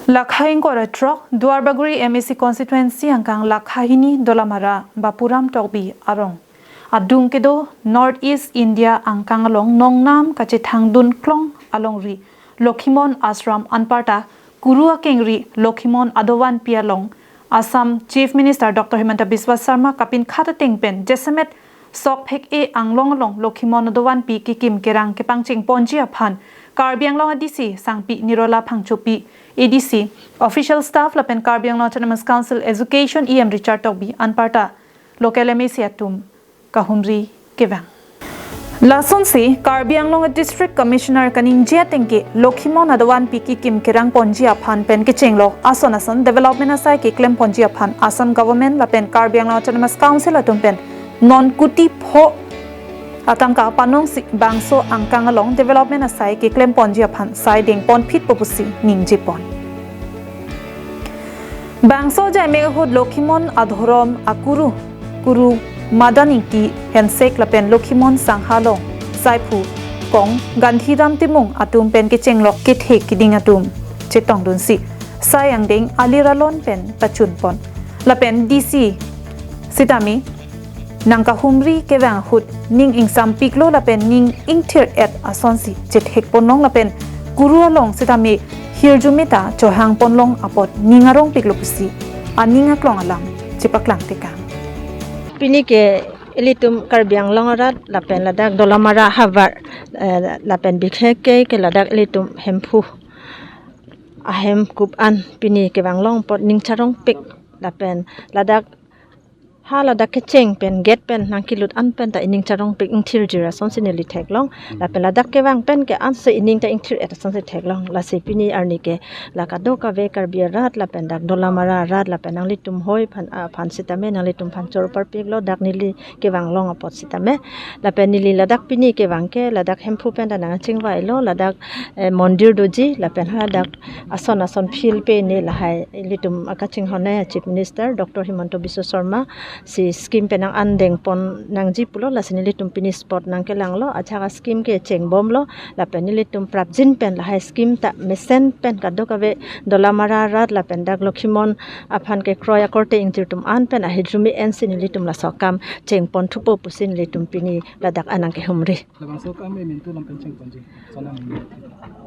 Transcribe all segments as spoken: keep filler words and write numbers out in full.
Lakha ingkoi ra throk, Duarbagori M A C constituency angkang Lakha hini Dolamara Bapuram Tokbi arong. Adung kedo North East India angkang along nongnam kachethangdun klong alongri Lokhimon Ashram anparta Kuru akengri Lokhimon adovanpi along Assam Chief Minister Doctor Himanta Biswa Sarma kapinkhat ateng pen jasemet sok phek-e anglong along Lokhimon adovanpi kekim kerang kepangcheng ponji aphan Karbi Anglong A D C Sangpi Nirola Phangchopi, A D C, official staff lapen Karbi Anglong Autonomous Council Education E M Richard Tokbi anparta local M A C atum kahumri kevang. Lasonsi Karbi Anglong District Commissioner kaningje ateng ke Lokhimon adovanpi kekim kerang ponji aphan pen kechenglok ason ason development asai keklem ponji aphan Assam Government lapen Karbi Anglong Autonomous Council atum pen non kuti pho atangka panongsi bangso angkang along development asai keklem ponji aphan sai dengpon phitpo pusi ningje pon. Bangso jaime ahut Lokhimon adhorom akuru, Kuru Madan Ingti Hensek lapen Lokhimon Sangha along saiphu kong Gandhiram Timung atum pen kechenglok kethe keding atum chetongdunsi sai angdeng aliralon pen pachun pon. Lapen D C sitame nangkahumri kevang ahut ning ingsampiklo lapen ning ingthir-et asonsi chethek ponlong lapen Kuru along sitame hirjume ta chohang ponlong apot ning arongpiklo pusi aning aklong alam chepaklang tekang. Pini ke ilitum Karbi Anglong arat lapen ladak Dolamara havar, eh, lapen bikheke ke ladak ilitum Hemphu ahemkup an pini kevanglong apot ning charongpik lapen ladak ha ladak kecheng pen gate pen nangkelut an pen ta ining charongpik ingthirjir asonsi neli theklong. Lapen ladak kevang pen ke ansi ining ta ingthir-et asonsi theklong. Lasi pini arni ke la kadokave Karbi arat lapen dak Dolamara arat lapen nanglitum hoi aphan, aphan sitame nanglitum aphan choro parpiklo dak neli kevanglong apot sitame. Lapen neli ladak pini kevang ke ladak Hemphu pen ta nangchingvailo, ladak, eh, mondir doji lapen ha dak ason ason field pen lahai ilitum akachinghon a Chief Minister Doctor Himanta Biswa Sarma si scheme pen nang-an dengpon nangji pulo, lasi nelitum pini spot nangkelanglo, ajahak a scheme ke chengbomlo, lapen nelitum prapjin pen lahai scheme ta mesen pen kadokave Dolamara arat lapen dak Lokhimon aphan kekroi akorte ingjir atum an pen ahirjume ensi nelitum laso akam chengpon thupo pusi nelitum pini ladak an nangkehumri. Labangso akam emintu lam pen chengponji. Sonam emintu.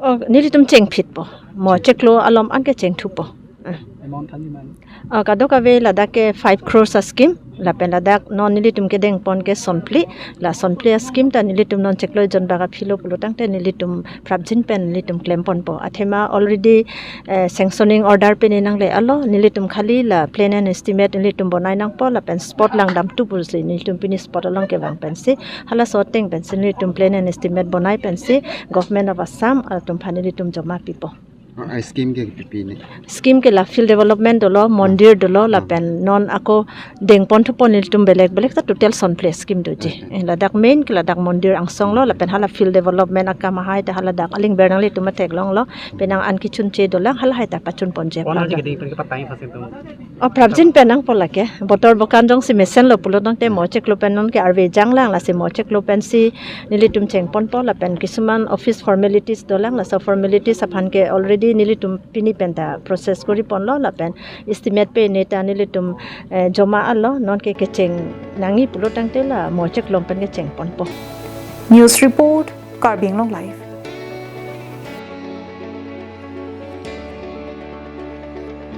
Oh, nelitum chengphitpo. Mo cheklo alom an ke chengthupo. Ah. Amount thanji man. Oh, kadokave ladak ke five crores a scheme. Lapen ladak non nelitum kedengpon ke sonphli. La sonphli a scheme ta nelitum non cheklo jon bak aphilo pulo tangte nelitum prapjin pen nelitum klemponpo. Athema already, eh, sanctioning order pini nangle-alo, nelitum khali la plan and estimate nelitum bonai nangpo lapen spot langdamthu pusi nelitum pini spot along kevang pensi halaso ateng pensi nelitum plan and estimate bonai pensi Government of Assam atum aphan nelitum joma pipo. Ah, ah, scheme ke pipi ni? Scheme ke la field development dolo, mondir dolo, lapen non ako dengpon thupo nelitum belek belek ta total sonphli scheme doji. Okay. Eh, ladak main ke ladak mondir angsonglo, lapen hala field development akam ahai ta haladak aling ber nanglitum theklonglo, penang an kechunche dolang, halahai ta pachun ponji. Pon aphan aji ta. Keding pen kepatai phasin tum. Oh, prapjin pen nangpo lake. Botor bokan jongsi mesenlo pulo tangte mo cheklo pen non ke arve janglang, lasi mo cheklo pensi nelitum chengponpo lapen kisuman office formalities dolang, laso formalities aphan ke already nelitum pini pen ta process koriponlo lapen estimate pini ta nelitum, eh, joma-alo, non ke kecheng nangji pulo tangte la mo cheklo pen kechengponpo. News report, Karbi Anglong Live.